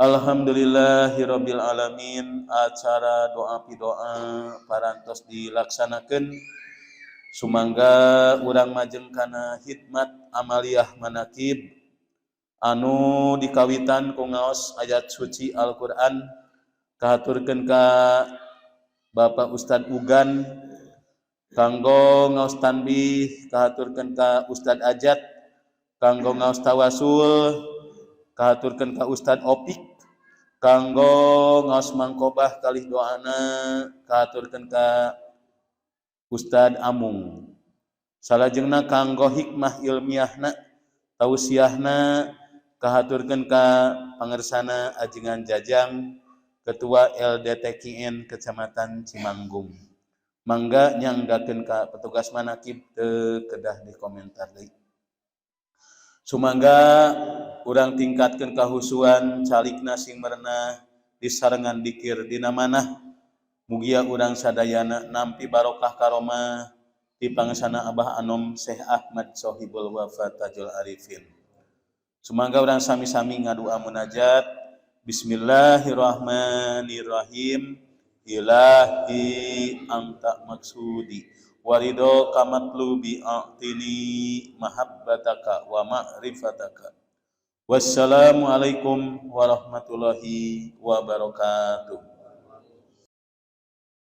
Alhamdulillahirabbil alamin, acara doa pidoa parantos dilaksanakeun. Sumangga urang majeng kana khidmat amaliyah manakib anu dikawitan ku ngaos ayat suci Al-Qur'an. Kahaturkeun ka Bapak Ustad Ugan kanggo ngaos tanbih, kahaturkeun ka Ustad Ajat kanggo ngaos tawasul, kahaturkeun ka Ustad Opik kanggo ngaos mangkobah kalih doana, kahaturkeun ka Ustad Amung. Salajengna kanggo hikmah ilmiahna, tausiahna, kahaturkeun ka pangersana Ajengan Jajang, Ketua LDTQN Kecamatan Cimanggung. Mangga nyanggakeun ka petugas manakib, teu kedah dikomentar deui. Sumangga urang tingkatkeun kahusuan, calikna sing merenah disarengan dikir dina manah. Mugia urang sadayana nampi barokah karomah ti pangesana Abah Anom Syekh Ahmad Sohibul Wafa Tajul Arifin. Sumangga urang sami-sami ngadua munajat. Bismillahirrahmanirrahim. Ilahi anta maksudi warido kamatlubi a'tini mahabbataka wa ma'rifataka. Wassalamualaikum warahmatullahi wabarakatuh.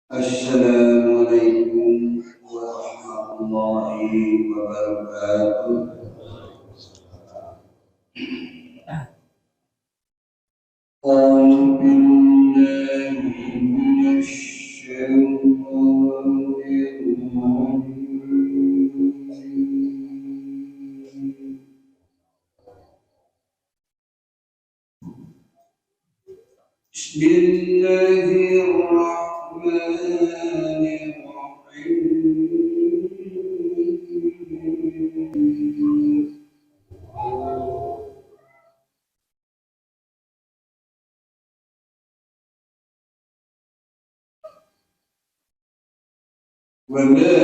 Assalamualaikum warahmatullahi wabarakatuh. أعوذ بالله من الشيطان الرجيم. بسم الله الرحمن الرحيم. وما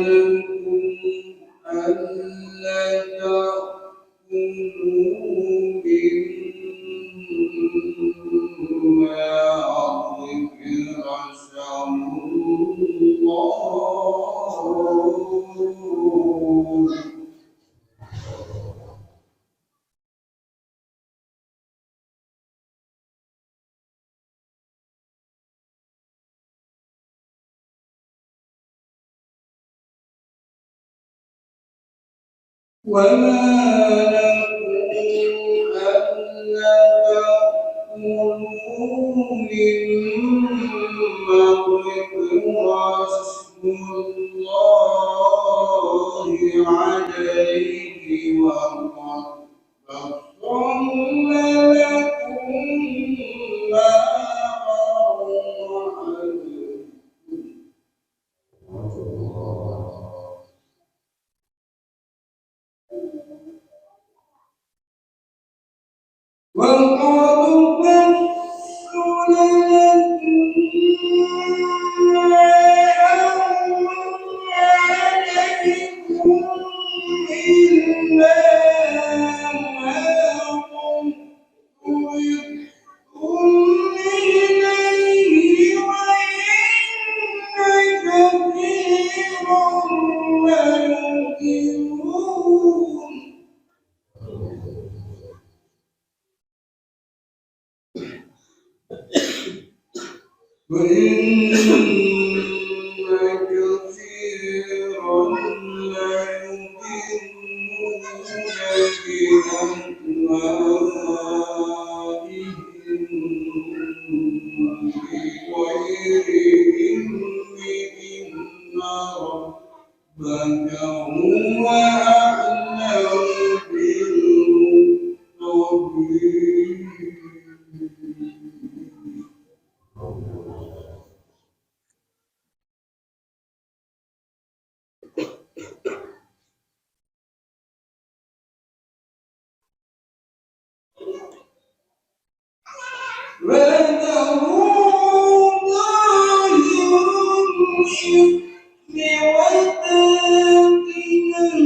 لكم ألا تأكلوا مما ذكر اسم الله. وما لكم ألا تأكلوا مما ذكر اسم الله عليه وقد فصل لكم ما حرم عليكم. وقد فصل لكم ما حرم عليكم إلا ما اضطررتم إليه وإن كثيرا ليضلون. وإن كثيرا ليضلون بأهوائهم بغير علم إن ربك هو أعلم بالمتقين. وذروا ظاهر الإثم وباطنه.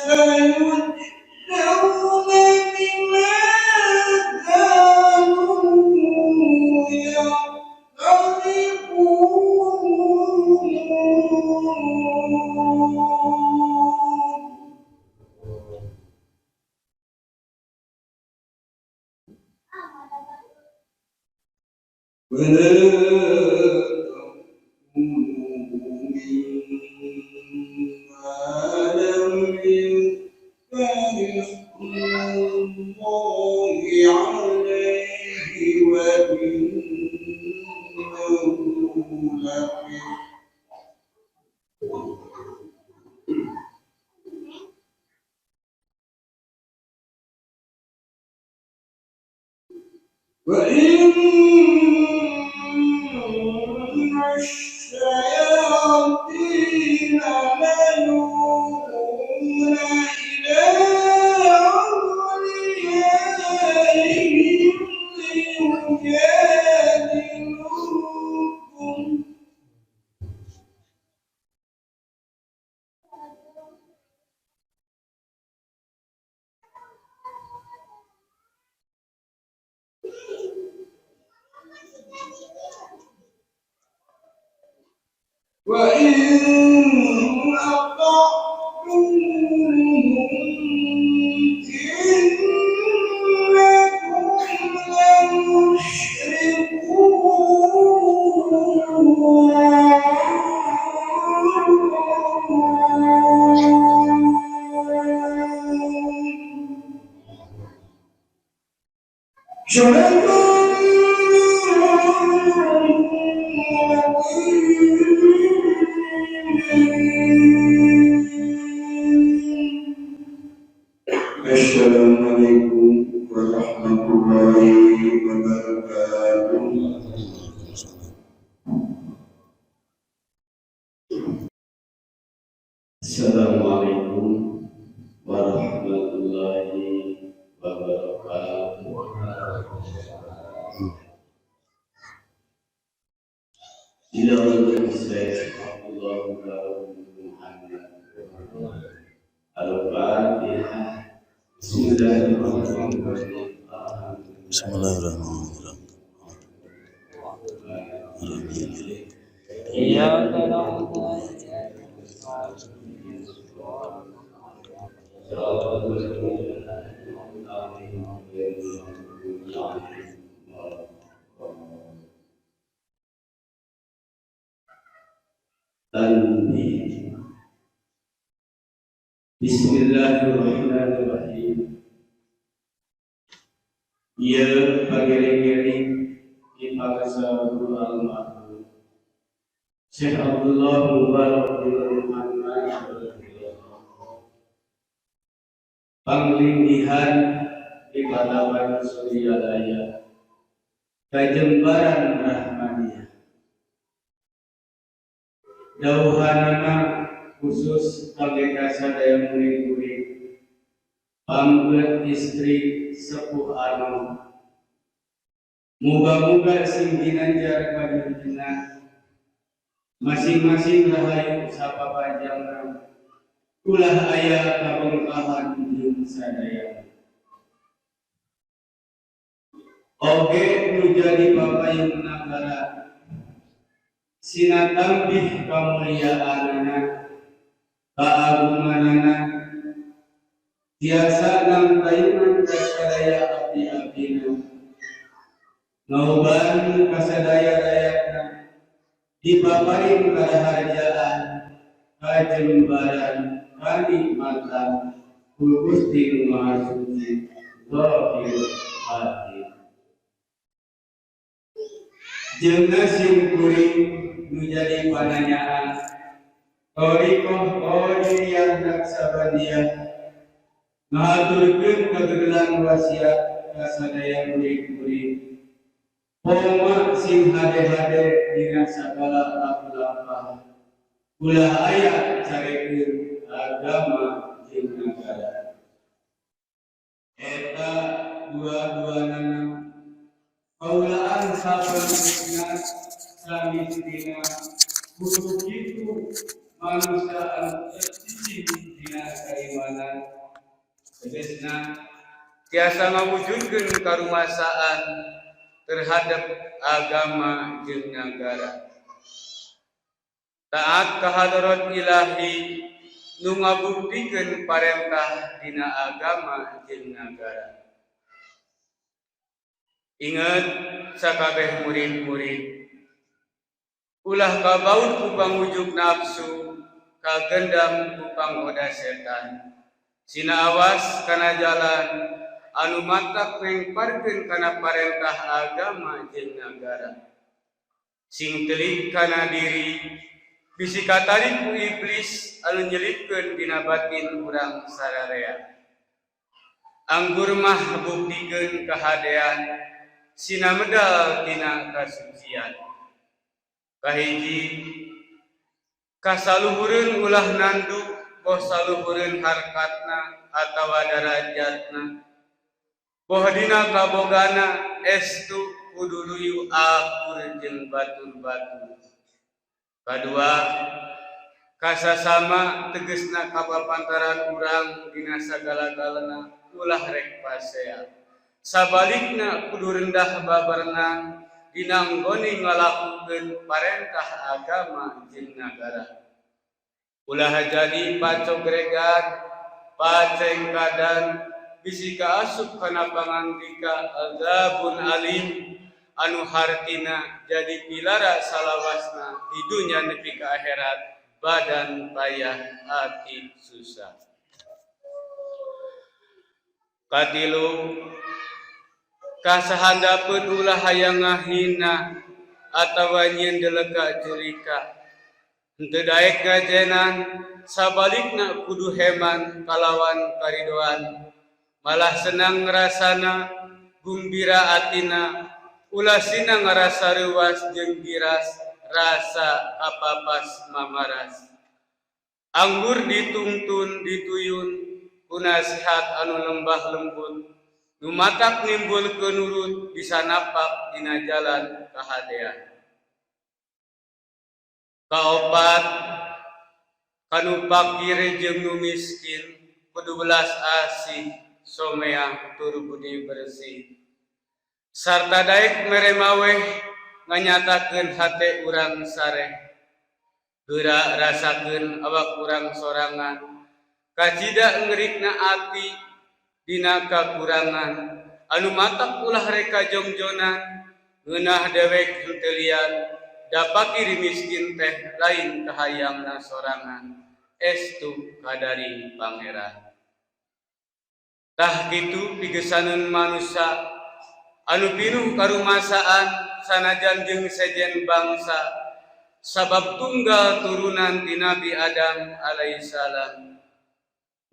سيجزون بما كانوا يقترفون. ولا تأكلوا مما لم يذكر اسم الله عليه وإنه لفسق. وإن الشياطين ليوحون إلى أوليائهم ليجادلوكم. وإن أطعتموهم إنكم لمشركون. صدق الله العظيم. السلام عليكم ورحمة الله وبركاته. Assalamualaikum warahmatullahi wabarakatuh. Ila Syekh Abdullah Muhammad. Al-Fatihah. Bismillahirrahmanirrahim. Bismillahirrahmanirrahim. إياك نعبد وإياك نستعين. صراط الذين أنعمت عليهم غير المغضوب عليهم ولا الضالين. Tanbih. Bismillahirrahmanirrahim. Ieu pangiring-ngiring di pangsa guru almarhum Syekh Abdullah Mubarak bin Muhammad, panglinggihan di Palawan Suryalaya, Kajembaran Rahmaniyah. Dauhanana khusus kangge kasadaya murid-murid, pangbuat istri sepuh anu muga-muga sing ginanjar kadintenan, masing-masing rahayu sapapanjangna, ulah aya kabengkahan jeung sadaya. Oge nu jadi papayung nagara sinatambih kamuliaanana, kaagunganana, tiasa nangtayungan kasadaya abdi-abdina, ngauban kasadaya rayatna, dipaparin karaharjaan, kajembaran, kanikmatan ku Gusti Nu Maha Suci zahir batin. Jeung sim kuring nu jadi pananyaan Thoriqoh Qadiriyah Naqsabandiyah ngahaturkeun kagegelan wasiat ka sadaya murid-murid, poma sing hade-hade dina sagala laku lampah, ulah aya carekeun agama jeung nagara. Eta dua-duanana kaulaan sabenerna samistina, kudu kitu manusia anu cicing. dina kaimanan. Tegasna tiasa ngawujudkeun karumasaan terhadap agama jeung nagara. Taat ka hadrat ilahi nu ngabuktikeun parentah dina agama jeung nagara. Inget sakabeh murid-murid, ulah kabaut ku pangujuk nafsu, kagendam ku panggoda setan. Sina awas kana jalan anu matak nengparkeun kana parentah agama jeung nagara. Sing telik kana diri, bisi katarik ku iblis anu nyelipkeun dina batin urang sararea. Anggur mah buktikeun kahadean, sina medal tina kasucian. Kahiji, kasaluhureun ulah nandu boh saluhureun harkatna atawa darajatna. Boh dina kabogana estu kudu luyu akur jeung batur-batur. Kadua, kasasama tegesna kapapantaran urang dina sagala-galana ulah rek pasea. Sabalikna kudu rendah babarengan dina nggone ngalakukeun parentah agama jeung nagara. Ulah jadi pacogregan, pacengkadan, bisi kaasup kana pangandika azabun alim anu hartina jadi pilara salawasna di dunya nepi ka akhirat, badan payah hati susah. Katilu, kasahandapeun ulah hayang ngahina atawa nyieun deleka culika. Henteu daek ngajenan, sabalikna kudu heman kalawan karidoan. Malah senang ngrasana, gumbira atina, ulah sina ngarasa reuas jeung giras, rasa kapapas mamaras. Anggur ditungtun dituyun, ku nasihat anu lembah lembut, nu matak nimbulkeun nurut bisa napak dina jalan kahadean. Kaopat, kanu pakir jeung nu miskin kudu belas asih, someah tur budi bersih. Sarta daek mere maweh nganyatakeun hate urang sareh. Geura rasakeun awak urang sorangan, kacida ngerikna ati dina kakurangan, anu matak ulah reka jongjonan, ngeunah dewek henteu lian, da pakir miskin teh lain kahayangna sorangan, estu kadaring Pangeran. Tah kitu pigesaneun manusa anu pinuh karumasaan sanajan jeung sejen bangsa, sabab tunggal turunan ti Nabi Adam alaihissalam.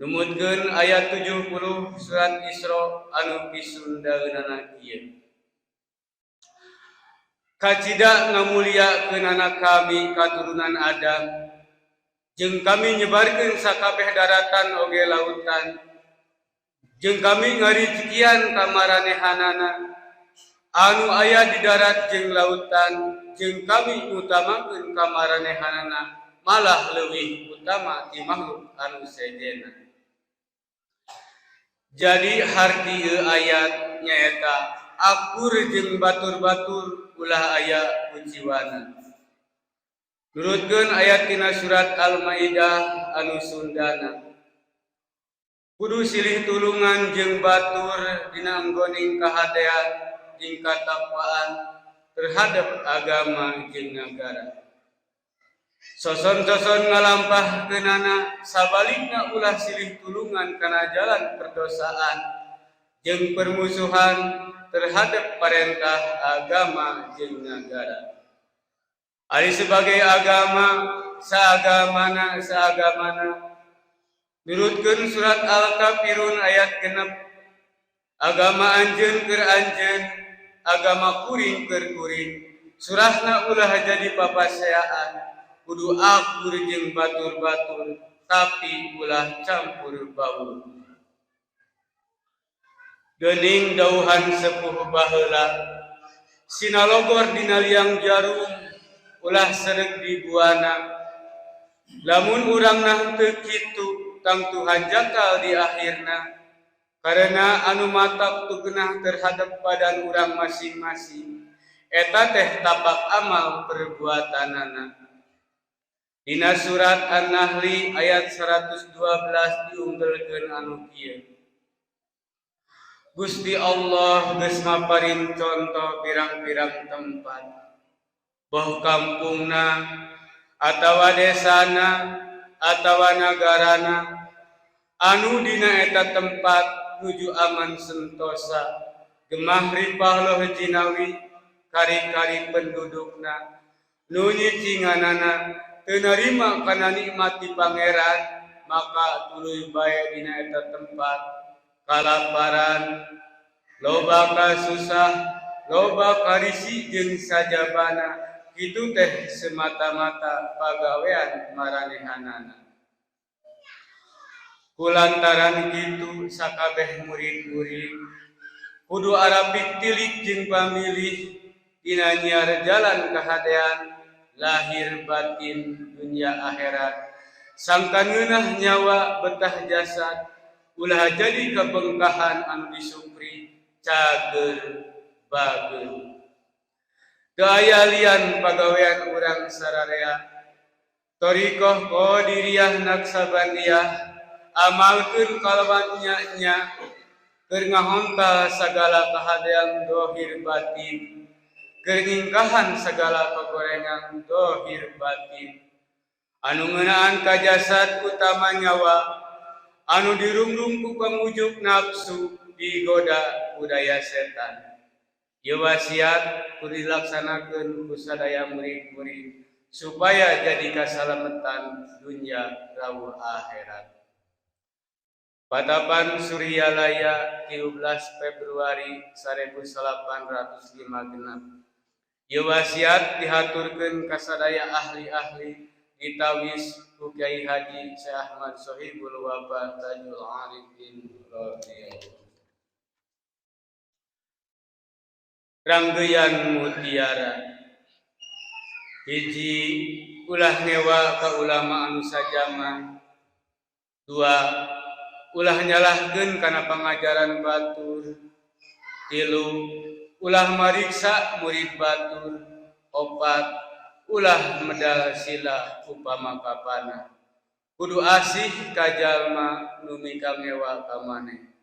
Numutkeun ayat 70 surat Isra anu pisundaeunana kieu. Kacida ngamuliakeunana kami katurunan Adam, jeung kami nyebarkeun sakabeh daratan oge lautan, jeung kami ngarizkian ka maranehanana anu aya di darat jeung lautan, jeung kami ngutamakeun ka maranehanana malah leuwih utama ti makhluk anu sejenna. Jadi harti ieu ayat nyaeta akur jeung batur-batur ulah aya kuciwana. Nurutkeun ayat tina surat Al-Maidah anu Sundana. Kudu silih tulungan jeung batur dina anggoning kahadean jeung katakwaan terhadap agama jeung nagara. Soson-soson ngalampahkeunana sabalikna ulah silih tulungan kana jalan perdosaan jeung permusuhan terhadap parentah agama jeung nagara. Ari sebagai agama saagamana saagamana nurutkeun surat Al-Kafirun ayat 6, agama anjeun keur anjeun, agama kuring keur kuring, surahna ulah jadi papaseaan, kudu akur jeung batur-batur tapi ulah campur baur. Geuning dauhan sepuh baheula, sinalogor dina liang jarum ulah sereg di buana. Lamun urang nah teu kitu, tangtu hanjakal di akhirna, karena anu matak teu genah terhadap badan urang masing-masing eta teh tapak amal perbuatanana. Dina surat An-Nahli ayat 112 diunggelkeun anu kieu: Gusti Allah geus ngaparin contoh pirang-pirang tempat, boh kampungna atawa desana atawa nagarana, anu dina eta tempat nuju aman sentosa, gemah ripah loh jinawi, kari-kari pendudukna nu nyicinganana teu narima kana nikmat ti Pangeran, maka tuluy bae dina eta tempat kalaparan, loba kasusah, loba karisi jeung sajabana. Kitu teh semata-mata pagawean maranehanana. Kulantaran kitu, sakabeh murid-murid kudu arapik tilik jeung pamilih dina nyiar jalan kahadean lahir batin dunia akhirat, sangkan ngeunah nyawa betah jasad, ulah jadi kabengkahan anu disukri cager bager. Teu aya lian pagawean urang sararea Thoriqoh Qadiriyah Naksabandiyah, amalkeun kalawan nya-nya keur ngahontal sagala kahadean dohir batin, keur nyingkahan segala kagorengan dohir batin anu ngeunaan ka jasad, utama nyawa anu dirungrung ku pamujuk nafsu, digoda budaya setan. Ieu wasiat kudu dilaksanakeun ku sadaya murid-murid supaya jadi kasalametan dunya rawuh akhirat. Patapan Suryalaya, 13 Februari 1856. Ieu wasiat dihaturkeun ka sadaya ahli-ahli, ditawis ku Kiai Haji Syekh Ahmad Sohibul Wafa Tajul Arifin radhiyallahu. Ranggeyan Mutiara. Hiji, ulah ngewa ka ulama anu sajaman. Dua, ulah nyalahkeun kana pangajaran batur. Tilu, ulah mariksa murid batur. Opat, ulah medal sila upama kapana. Kudu asih ka jalma nu mikangewa ka maneh.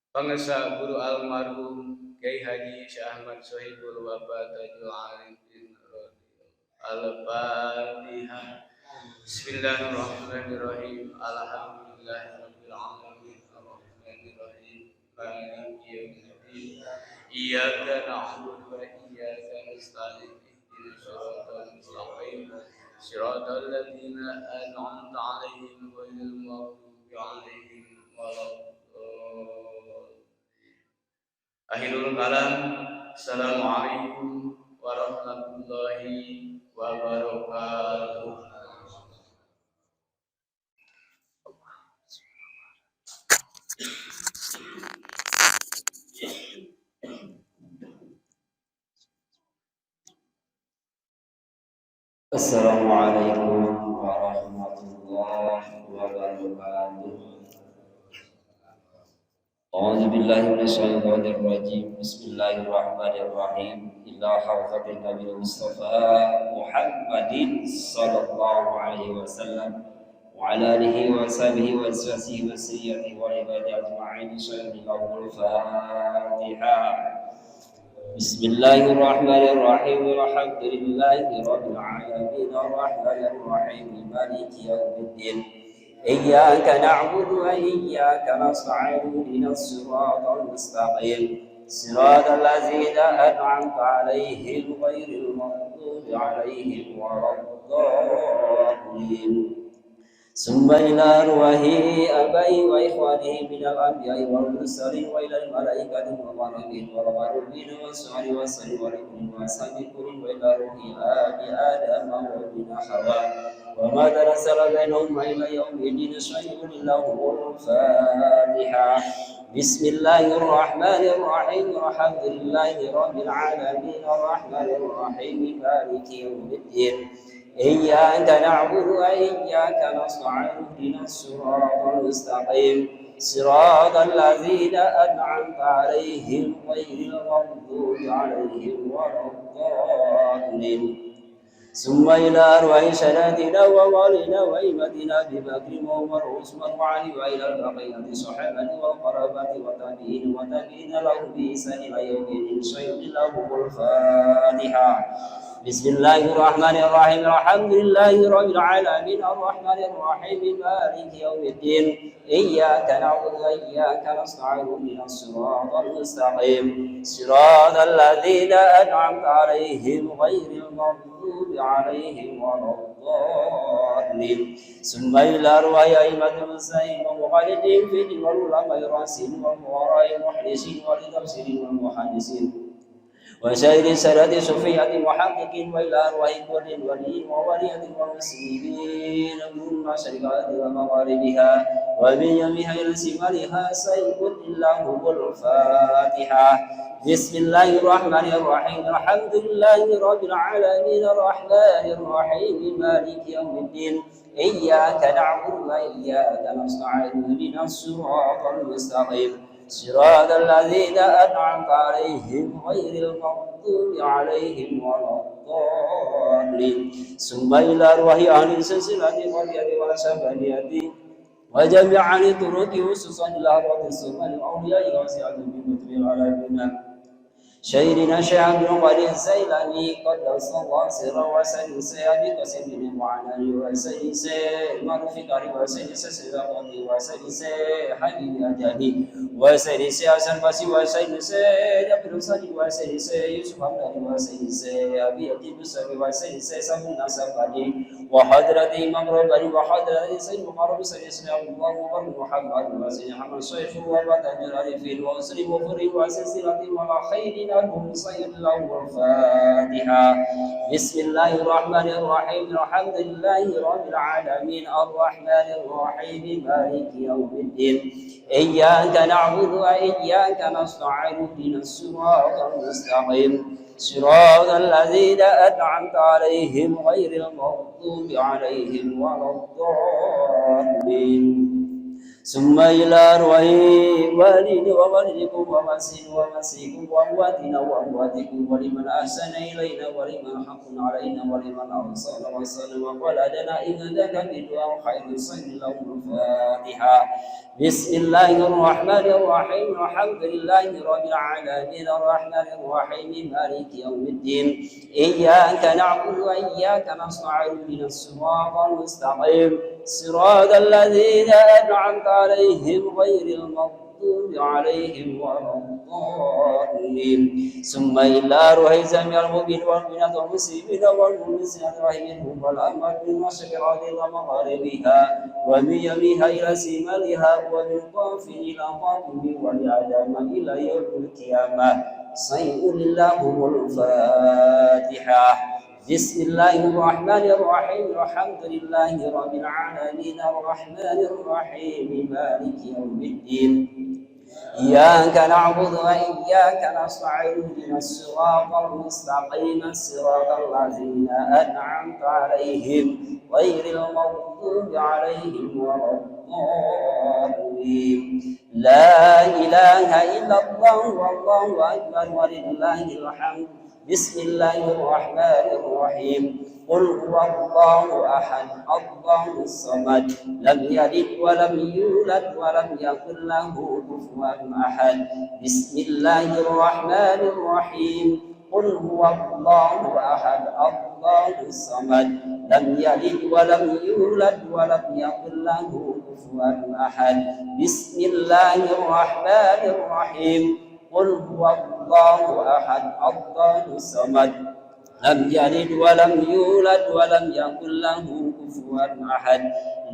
Pangesa guru almarhum Kiai Haji Syekh Ahmad Sohibul Wafa Tajul Arifin. Al-Fatihah. Bismillahirrahmanirrahim. Alhamdulillahirabbil alamin, arrahmanirrahim, maliki yaumiddin, iyyaka na'budu wa iyyaka nasta'in, ihdinas siratal mustaqim, siratal ladzina an'amta 'alaihim ghairil maghdubi 'alaihim waladdallin. Akhirul kalam. Assalamualaikum warahmatullahi wabarakatuh. Assalamualaikum warahmatullahi wabarakatuh. A'udzu billahi minasyaitonir rajim. Bismillahirrahmanirrahim. Ila hadratin Nabi Mustafa Muhammadin sallallahu alaihi wasallam wa ala alihi wa sahbihi wa azwajihi wa sayyidati wa ibadihi ajma'in. Sallallahu al-Fatihah. Bismillahirrahmanirrahim. Alhamdulillahi rabbil alamin, arrahmanir rahim, maliki yaumiddin. Iyyaka na'budu wa iyyaka nasta'in, ihdinas siratal mustaqim, siratal ladzina an'amta 'alaihim ghairil maghdubi 'alaihim waladdallin. ثم إلى أرواح أبائه وإخوانه من الأنبياء والمرسلين وإلى الملائكة المقربين والغربين والسعر والسر والإبن وأصحاب كل وإلى روح أبي آدم وابن حواء وما تنزل بينهم إلى يوم الدين شيء إلا هو. الفاتحة. بسم الله الرحمن الرحيم. الحمد لله رب العالمين، الرحمن الرحيم، مالك يوم الدين. إياك نعبد وإياك نستعين اهدنا الصراط المستقيم صراط الذين أنعمت عليهم غير المغضوب عليهم ولا الضالين. ثم إلى أرواح ساداتنا ووالينا وإمتنا أبي بكر وعمر وعثمان وعلي وإلى البقية الصحابة والقرابة والتابعين وتابعين لهم بإحسان إلى يوم الدين. لهم الفاتحة. بسم الله الرحمن الرحيم. الحمد لله رب العالمين الرحمن الرحيم مالك يوم الدين. إياك نعبد وإياك نستعين اهدنا الصراط المستقيم صراط الذين أنعمت عليهم غير المغضوب عليهم ولا الضالين. ثم إلى أرواح أئمة المسلمين ومقلدين في والعلماء الراسخين والفقراء المحدثين والتفسيرين والمحدثين وسائر سادات صوفية محققين وإلى أرواح كل ولي وولية ومسلمين من مشرقها ومغاربها ومن يمها إلى شمالها سيف الله الفاتحة. بسم الله الرحمن الرحيم. الحمد لله رب العالمين الرحمن الرحيم مالك يوم الدين. إياك نعبد وإياك نستعين اهدنا الصراط المستقيم صراط الذين أنعمت عليهم غير المغضوب عليهم ولا الضالين. ثم إلى أرواح أهل السلسلة واليد والسبانية وجميع الطرق خصوصا إلى أرواح السماء الأولياء وسعة بمطر العالمين. شيرنا شيخ عبد القادر الزيلاني قدس الله سره وسيد أبي قاسم بن معلى وسيد معروف قاري وسيد سيد وسيد حبيب أجاني وسيد حسن بصري وسيد عبد الصادق وسيد يوسف عبد وسيد أبي أبي بصري وسيد سمنا سباني وحضرة إمام رباني وحضرة سيد مقرب سيد الله محمد وسيد محمد صيف وبدن العارفين وأسري وفري وسلسلة ولا خير لهم صير له الفاتحة. بسم الله الرحمن الرحيم. الحمد لله رب العالمين الرحمن الرحيم مالك يوم الدين. إياك نعبد وإياك نستعين اهدنا الصراط المستقيم صراط الذين أنعمت عليهم غير المغضوب عليهم ولا الضالين. ثم إلى أرواح والد ووالدكم ومسيح ومسيحكم وأمواتنا وأمواتكم ولمن أحسن إلينا ولمن حق علينا ولمن أوصانا وصلنا وقال لنا إنك بدعاء خير صل لهم الفاتحة. بسم الله الرحمن الرحيم. الحمد لله رب العالمين الرحمن الرحيم مالك يوم الدين. إياك نعبد وإياك نستعين اهدنا الصراط المستقيم صراط الذين أنعمت عليهم غير المغضوب عليهم ولا الضالين. ثم إلى أرواح جميع المؤمنين والمؤمنات والمسلمين والمسلمات رحمهم والأموات من مشرقها ومغاربها ومن يمينها إلى شمالها ومن قاف إلى قاف ولآدم إلى يوم القيامة. صيء لهم الفاتحة. بسم الله الرحمن الرحيم. الحمد لله رب العالمين الرحمن الرحيم مالك يوم الدين. إياك نعبد وإياك نستعين اهدنا الصراط المستقيم صراط الذين أنعمت عليهم غير المغضوب عليهم ولا الضالين. لا إله إلا الله والله أكبر ولله الحمد. بسم الله الرحمن الرحيم. قل هو الله أحد الله الصمد لم يلد ولم يولد ولم يكن له كفوا أحد. بسم الله الرحمن الرحيم. قل هو الله أحد الله الصمد لم يلد ولم يولد ولم يكن له كفوا أحد. بسم الله الرحمن الرحيم. قل هو الله أحد الله الصمد لم يلد ولم يولد ولم يكن له كفوا أحد.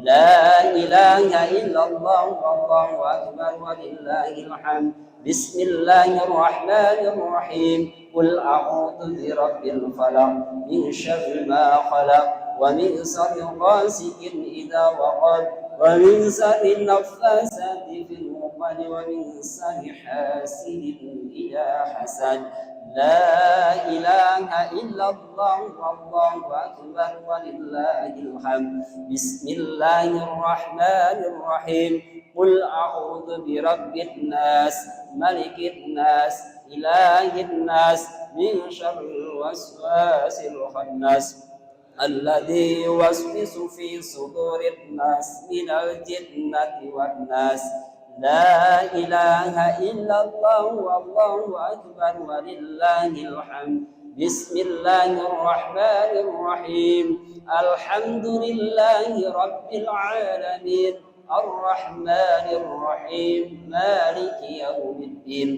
لا إله إلا الله والله أكبر ولله الحمد. بسم الله الرحمن الرحيم. قل أعوذ برب الفلق من شر ما خلق ومن شر غاسق إذا وقب ومن شر النفاثات في العقد ومن شر حاسد إذا حسد. لا إله إلا الله والله أكبر ولله الحمد. بسم الله الرحمن الرحيم. قل أعوذ برب الناس، ملك الناس، إله الناس، من شر الوسواس الخناس، الذي يوسوس في صدور الناس، من الجنة والناس. لا إله إلا الله والله أكبر ولله الحمد. بسم الله الرحمن الرحيم. الحمد لله رب العالمين، الرحمن الرحيم، مالك يوم الدين،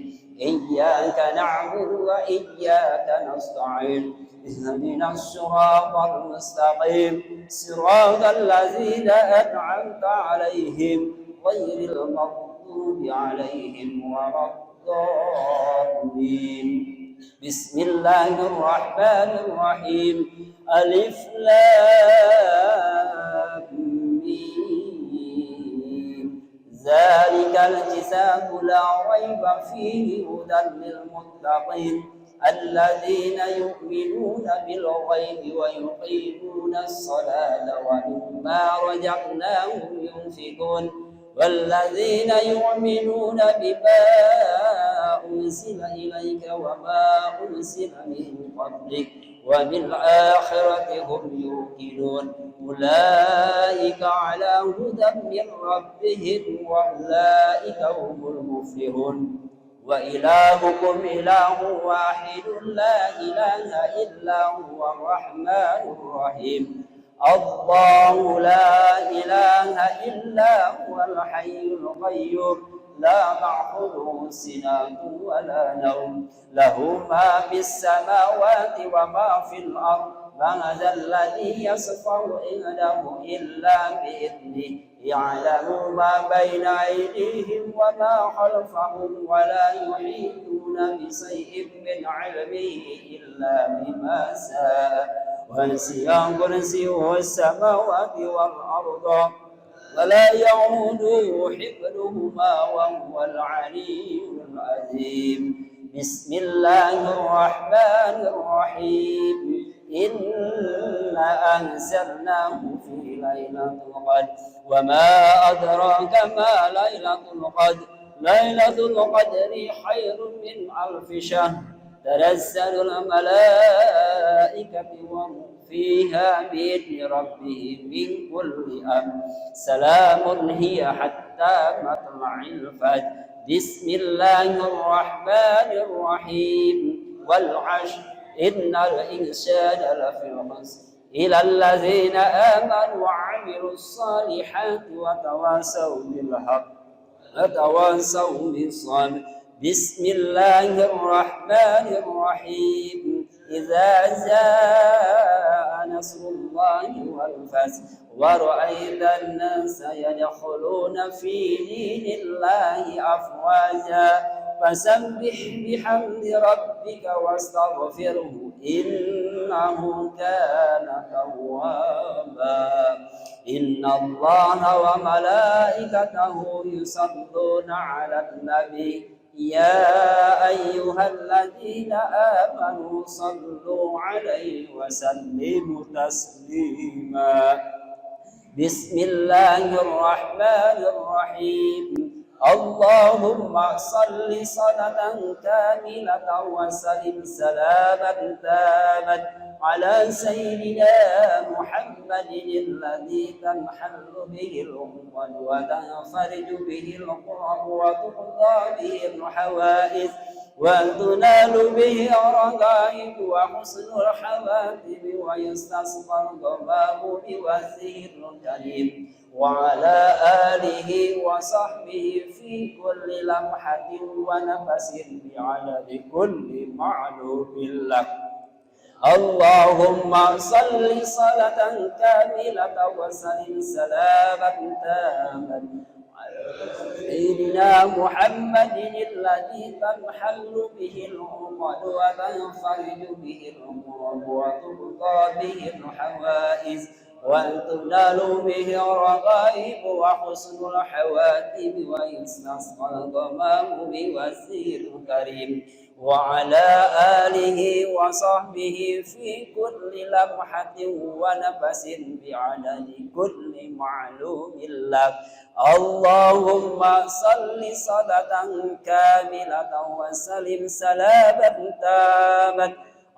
إياك نعبد وإياك نستعين، اهدنا الصراط المستقيم، صراط الذين أنعمت عليهم، غير المغضوب عليهم ولا الضالين. بسم الله الرحمن الرحيم. ألف لام ميم، ذلك الكتاب لا ريب فيه، هدى للمتقين، الذين يؤمنون بالغيب ويقيمون الصلاة ومما رزقناهم ينفقون، والذين يؤمنون بما أنزل إليك وما أنزل من قبلك وبالآخرة هم يوقنون، أولئك على هدى من ربهم وأولئك هم المفلحون. وإلهكم إله واحد، لا إله إلا هو الرحمن الرحيم. الله لا إله إلا هو الحي القيوم، لا تأخذه سنة ولا نوم، له ما في السماوات وما في الأرض، من ذا الذي يشفع عنده إلا بإذنه، يعلم ما بين أيديهم وما خلفهم، ولا يحيطون بشيء من علمه إلا بما شاء، وسع كرسيه السماوات والأرض ولا يؤوده حفظهما وهو العلي العظيم. بسم الله الرحمن الرحيم. إنا أنزلناه في ليلة القدر، وما أدراك ما ليلة القدر، ليلة القدر خير من ألف شهر، تنزل الملائكة والروح فيها بإذن ربهم من كل أمر، سلام هي حتى مطلع الفجر. بسم الله الرحمن الرحيم. والعصر، إن الإنسان لفي خسر، إلا الذين آمنوا وعملوا الصالحات وتواصوا بالحق وتواصوا بالصبر. بسم الله الرحمن الرحيم. إذا جاء نصر الله والفتح، ورأيت الناس يدخلون في دين الله أفواجا، فسبح بحمد ربك واستغفره إنه كان توابا. إن الله وملائكته يصلون على النبي، يا أيها الذين آمنوا صلوا عليه وسلموا تسليما. بسم الله الرحمن الرحيم. اللهم صل صلاة كاملة وسلم سلاما تاما على سيدنا محمد الذي تنحل به العقد وتنفرج به الكرب وتقضى به الحوائج وتنال به الرغائب وحسن الخواتم ويستسقى الغمام بوجهه الكريم، وعلى آله وصحبه في كل لمحة ونفس بعدد كل معلوم لك. اللهم صل صلاة كاملة وسلم سلاما تاما على سيدنا محمد الذي تنحل به العقد وتنفرج به الكرب وتقضى به الحوائج وتنال به الرغائب وحسن الحواتم ويستسقى الغمام بوجهه الكريم وعلى آله وصحبه في كل لمحة ونفس بعدد كل معلوم لك. اللهم صل صلاة كاملة وسلم سلاما تاما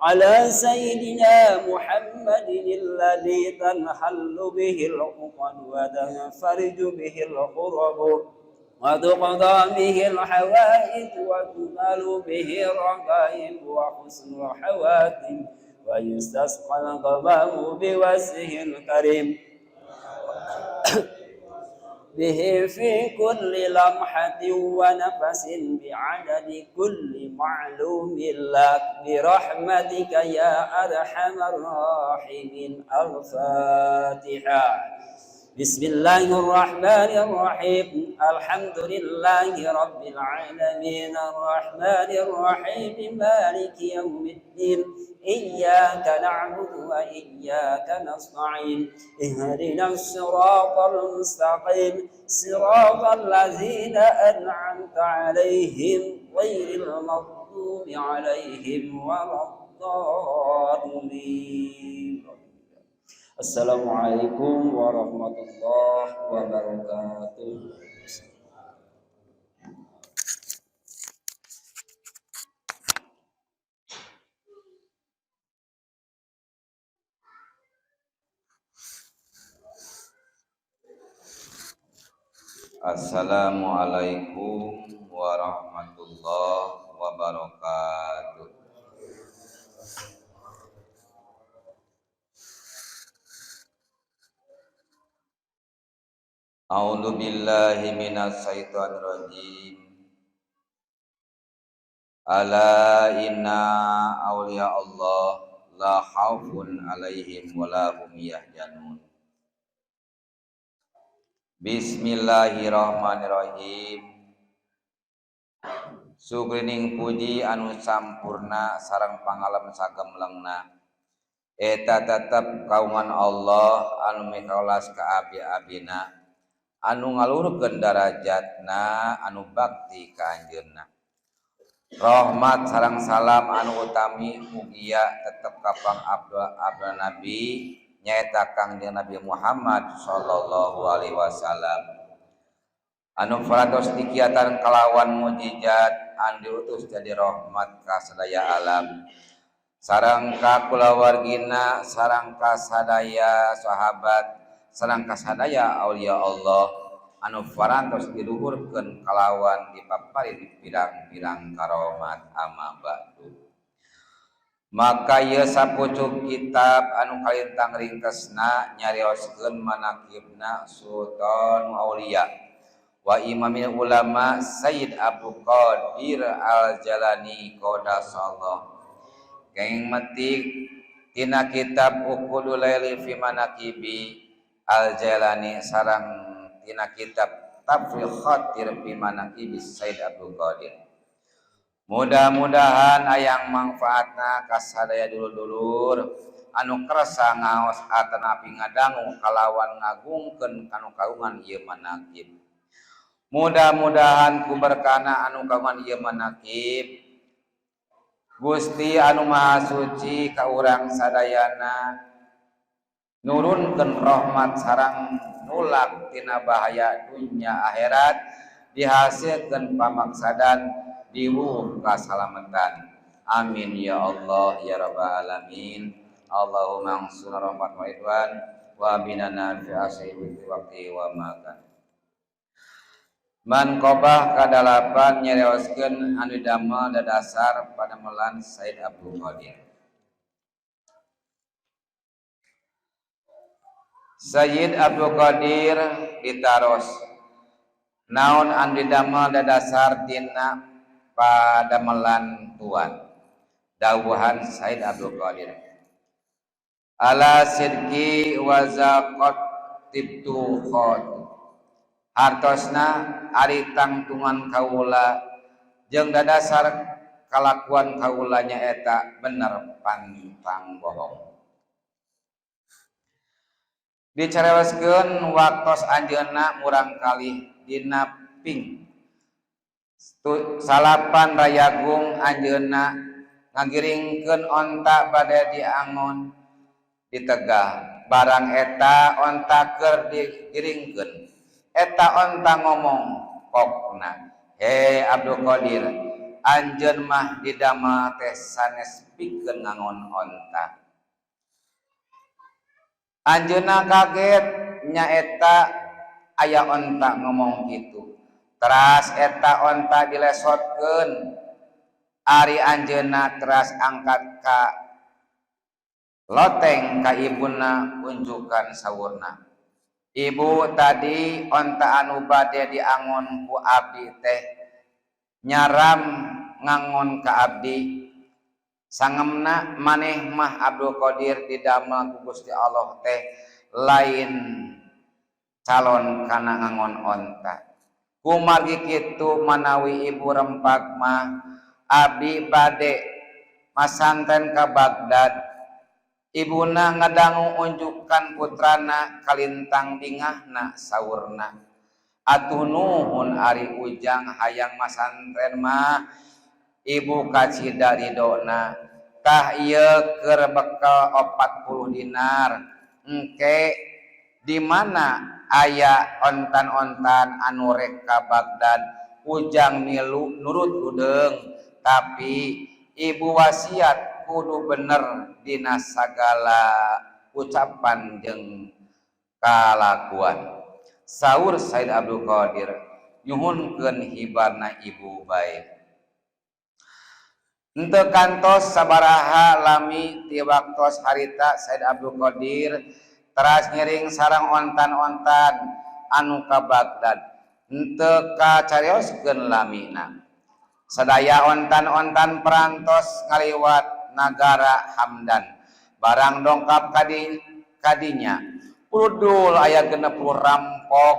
على سيدنا محمد الذي تنحل به العقد وتنفرج به الكرب وتقضى به الحوائج وتنال به الرغائب وحسن الحواتم ويستسقى الغمام بوجهه الكريم به في كل لمحة ونفس بعدد كل معلوم لك برحمتك يا أرحم الراحمين. الفاتحة. بسم الله الرحمن الرحيم. الحمد لله رب العالمين الرحمن الرحيم مالك يوم الدين إياك نعبد وإياك نستعين اهدنا الصراط المستقيم صراط الذين أنعمت عليهم غير المغضوب عليهم ولا الضالين. Assalamualaikum warahmatullahi wabarakatuh. Assalamualaikum warahmatullahi wabarakatuh. A'udzu billahi minasyaitonir rajim. Ala inna awliya Allah la khaufun alaihim wa la hum yahzanun. Bismillahirrahmanirrahim. Sugrining puji anu sampurna sareng pangalem sagemlengna. Eta tetep kaungan Allah anu mikawelas ka abi-abina, anu ngalurkeun darajatna, anu bakti ka anjeunna. Rahmat sareng salam anu utami mugia tetep kapang abdul nabi nyaeta Kangjeng Nabi Muhammad sallallahu alaihi wasallam. Anu parantos dikiatan kalawan mujizat anu diutus jadi rahmat ka sadaya alam. Sareng ka kulawargina, sareng ka sadaya sahabat, sareng ka sadaya aulia Allah anu parantos diluhurkeun kalawan dipaparin pirang-pirang karomat amma ba'du. Maka ieu sapucuk kitab anu kalintang ringkesna nyarioskeun manaqibna Sultan Aulia wa Imamil Ulama Sayyid Abdul Qadir Al-Jalani Qadasallah. Kenging metik tina kitab Uqudul Laili fi Manaqibi Al-Jalani sareng tina kitab Tafrih Khatir fi Manaqibi Sayyid Abdul Qadir. Mudah-mudahan ayang manfaatna kasadaya dulur-dulur anu kersa ngaos atanapi ngadangu kalawan ngagungkeun kanu kagungan ieu manaqib. Mudah-mudahan ku berkahna anu kagungan ieu manaqib Gusti anu Maha Suci ka urang sadayana nurunkeun rahmat sareng nulak tina bahaya dunya akhirat, dihasilkeun pamaksadan diwuh kasalamatan. Amin ya Allah ya rabbal alamin. Allahumma ansurna rahmat wa ridwan wa binana fi asyibi waqti wa makan. Manqobah kadalapan nyarioskeun anu damel dadasar padamelan Sayyid Abdul Qadir. Sayyid Abdul Qadir ditaros naon anu didamel dadasar tina padamelan tuan. Dawuhan Sayyid Abdul Qadir, ala sidqi wa zaqat tibtu khot. Hartosna ari tangtungan kaula jeung dadasar kalakuan kaula nyaeta bener pantang bohong. Dicareweskeun waktos anjeunna murang kali dina ping 9 Rayagung, anjeunna ngagiringkeun onta bade diangon di Tegal. Barang eta onta keur digiringkeun, eta onta ngomong kokna, "He Abdul Qadir, anjeun mah didamel teh sanes pikeun ngangon onta." Anjeunna kaget, nyaeta aya onta ngomong kitu. Teras eta onta dilesotkeun, ari anjeunna teras angkat ka loteng ka ibuna unjukan. Saurna, "Ibu, tadi onta anu bade diangon ku abdi teh nyaram ngangon ka abdi. Sangemna maneh mah Abdul Qadir didamel ku Gusti Allah teh lain calon kana ngangon onta. Kumargi kitu, manawi ibu rempag mah, abdi bade masanten ka Baghdad." Ibuna ngadangu unjukan putrana, kalintang bingahna. Saurna, "Atuh nuhun, ari ujang hayang masantren mah ibu kacida ridona. Tah, ieu keur bekal 40 dinar. Engke di mana aya ontan-ontan anu rek ka Baghdad, ujang milu nurut udeung. Tapi ibu wasiat kudu bener dina sagala ucapan jeung kalakuan." Saur Said Abdul Qadir, "Nyuhunkeun hibarna ibu bae." Henteu kantos sabaraha lami ti waktos harita, Said Abdul Qadir teras ngiring sarang ontan-ontan anu ka Baghdad. Henteu kacarioskeun lamina, sadaya ontan-ontan perantos ngaliwat nagara Hamdan. Barang dongkap kadi kadinya, udul aya 60 rampok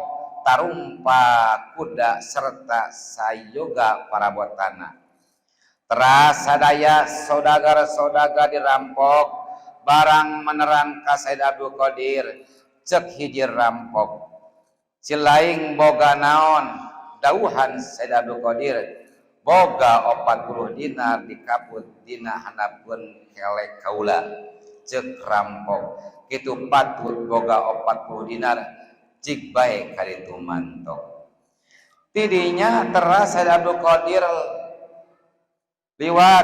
tarumpa kuda serta sayoga parabotana. Teras sadaya saudagar-saudagar dirampok. Barang meneran ka Said Abdul Qadir, cek hiji rampok, "Silaing boga naon?" Dauhan Said Abdul Qadir, "Boga 40 dinar dikaput dina handapeun kelek kaula." Cek rampok, "Kitu patut boga 40 dinar, cik bae kaditu mantok." Tidinya teras Said Abdul Qadir liwat,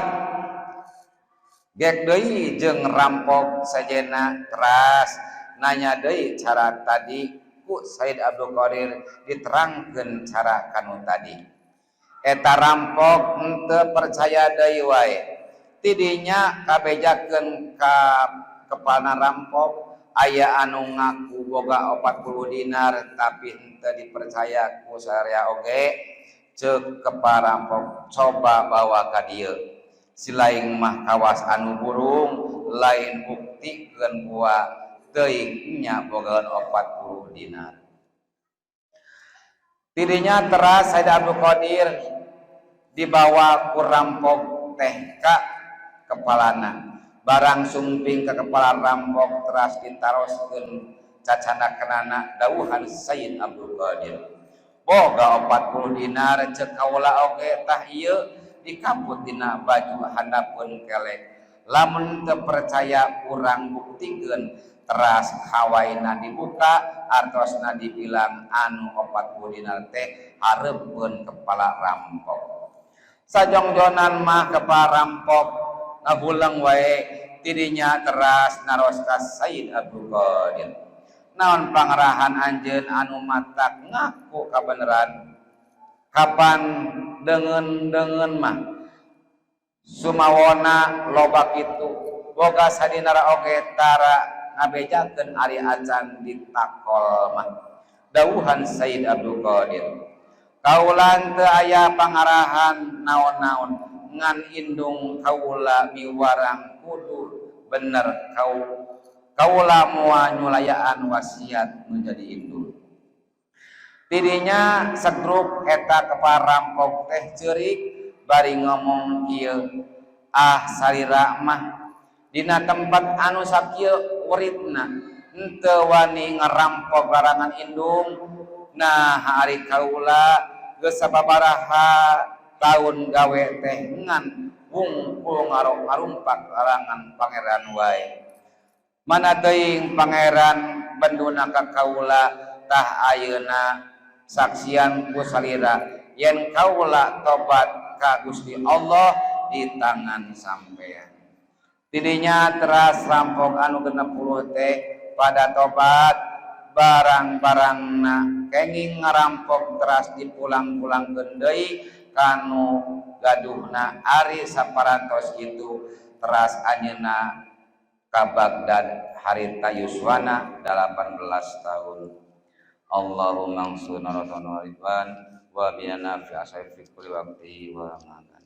gek deui jeung rampok sajena. Teras nanya deui cara tadi, ku Said Abdul Qadir diterangkeun cara kanu tadi. Eta rampok henteu percaya deui wae. Tidinya kabejakeun ka kepala rampok, aya anu ngaku boga 40 dinar, tapi henteu dipercaya ku sararea oge. Cek kepala rampok, "Coba bawa ka dieu. Silaing mah kawas anu burung lain, buktikeun buah teuing nya bogaan 40 dinar." Tidinya teras Said Abdul Qadir dibawa ku rampok teh ka kepalana. Barang sumping ke kepala rampok, teras ditaroskeun cacana kenana. Dauhan Sayyid Abdul Qadir, "Boga 40 dinar." Cek kaula oge, "Tah, ieu dikaput dina baju handapeun kelek. Lamun teu percaya, urang buktikeun." Teras hawaina dibuka, artosna dibilang, anu 40 dinar teh hareupeun kepala rampok. Sajongjonan mah kepala rampok ngagulang wae. Tidinya teras naros ka Sayyid Abdul Qadir, "Naon pangarahan anjeun anu matak ngaku kabeneran? Kapan deungeun-deungeun mah sumawona loba kitu, boga sadinar oge tara ngabejakeun ari acan ditakol mah?" Dauhan Sayyid Abdul Qadir, "Kaula teu aya pangarahan naon-naon, ngan indung kaula miwarang kudu bener. Kau kaula moal nyulayaan wasiat menjadi indung." Tidinya segruk eta kepala rampok teh ceurik bari ngomong kieu, "Ah, salira mah dina tempat anu sakieu uritna Henteu wani ngerampok larangan indung. Nah, ari kaula geus sababaraha tahun gawe teh ngan wungkul ngarumpak larangan pangeran wae. Mana teuing pangeran benduna ka kaula. Tah, ayeuna saksian ku salira yen kaula tobat ka Gusti Allah di tangan sampean. Tidinya teras rampok anu 60 teh pada tobat, barang-barangna kenging ngarampok teras dipulang-pulang deui kanu gaduhna. Ari saparantos kitu teras anjeunna ka Baghdad harita yuswana 18 tahun. Allahumma ansurna ridwan wa bina fi asai fi kulli waqti wa makan.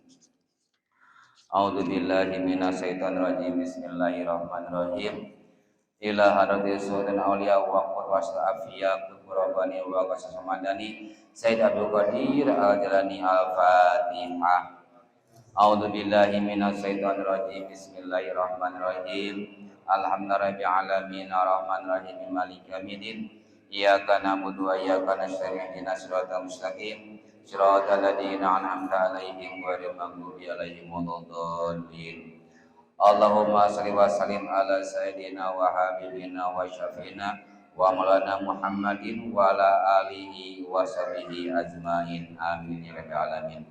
A'udzu billahi minasyaitonir rajim. Bismillahirrahmanirrahim. Ila hadrati sayyidina auliya wa qudwas afiya qurabani wa qasamadani Sayyid Abdul Qadir Al-Jalani. Al-Fatihah. A'udzu billahi minasyaitonir rajim. Bismillahirrahmanirrahim. Alhamdulillahirabbil alamin arrahmanir rahim maliki yaumiddin. Iyyaka na'budu wa iyyaka nasta'in ihdinas siratal mustaqim siratal ladzina an'amta 'alaihim ghairil maghdubi 'alaihim waladdallin. Allahumma shalli wa sallim ala sayyidina wa habibina wa syafiina wa maulana Muhammadin wa ala alihi wa sahbihi ajmain. Amin ya rabbal alamin.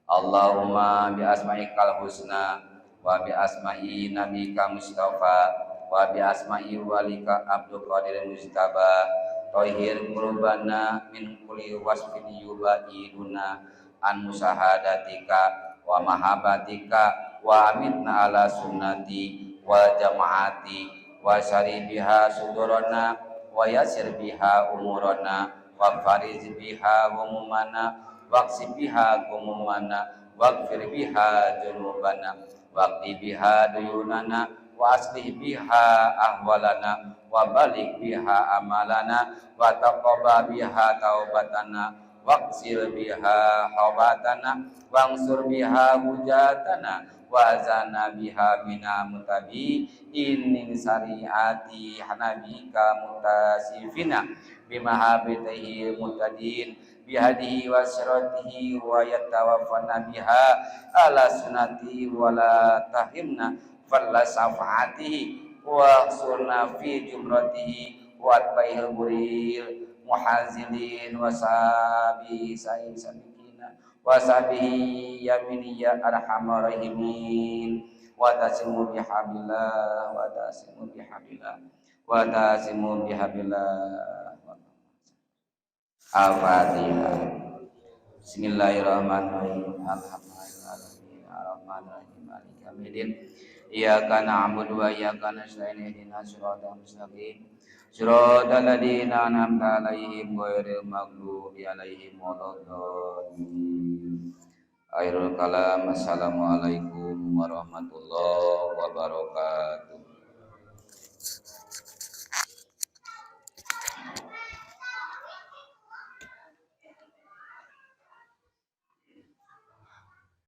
Allahumma bi asma'ikal husna wa bi asma'i nabika Mustafa wa bi asma'i walika Abdul Qadir Mujtaba tohir qulubana min kulli wasfin yubaiduna an musahadatika wa mahabbatika wa amitna ala sunnati wal jamaati wa syari biha sudurana wa yasir biha umurana wa fariz biha humumana waqsi biha gumumana waghfir biha junubana waqdi biha duyunana wa aslih biha ahwalana wa balik biha amalana wa taqabbal biha taubatana waqsil biha hawatana wangsur biha hujatana wa azana biha mina mutabi inin syariati hanabika mutasifina bimahabitihi mutadin bihadihi wa siratihi wa yatawaffana biha ala sunati wa la tahrimna fadla syafaatihi wa surna fi jumratihi wa atbaihil buril muhazilin wa sabi sa'in sabikina wa sabihi yamini ya arhamar rahimin. Wa tasimu bihabillah wa tasimu bihabillah wa tasimu bihabillah. Al-Fatihah. Bismillahirrahmanirrahim. Alhamdulillahirabbil arrahmanirrahim maliki yaumiddin. Iyyaka na'budu wa iyyaka nasta'in ihdinas siratal mustaqim siratal ladzina an'amta 'alaihim ghairil maghdubi 'alaihim waladdallin. Akhirul kalam. Assalamualaikum warahmatullahi wabarakatuh.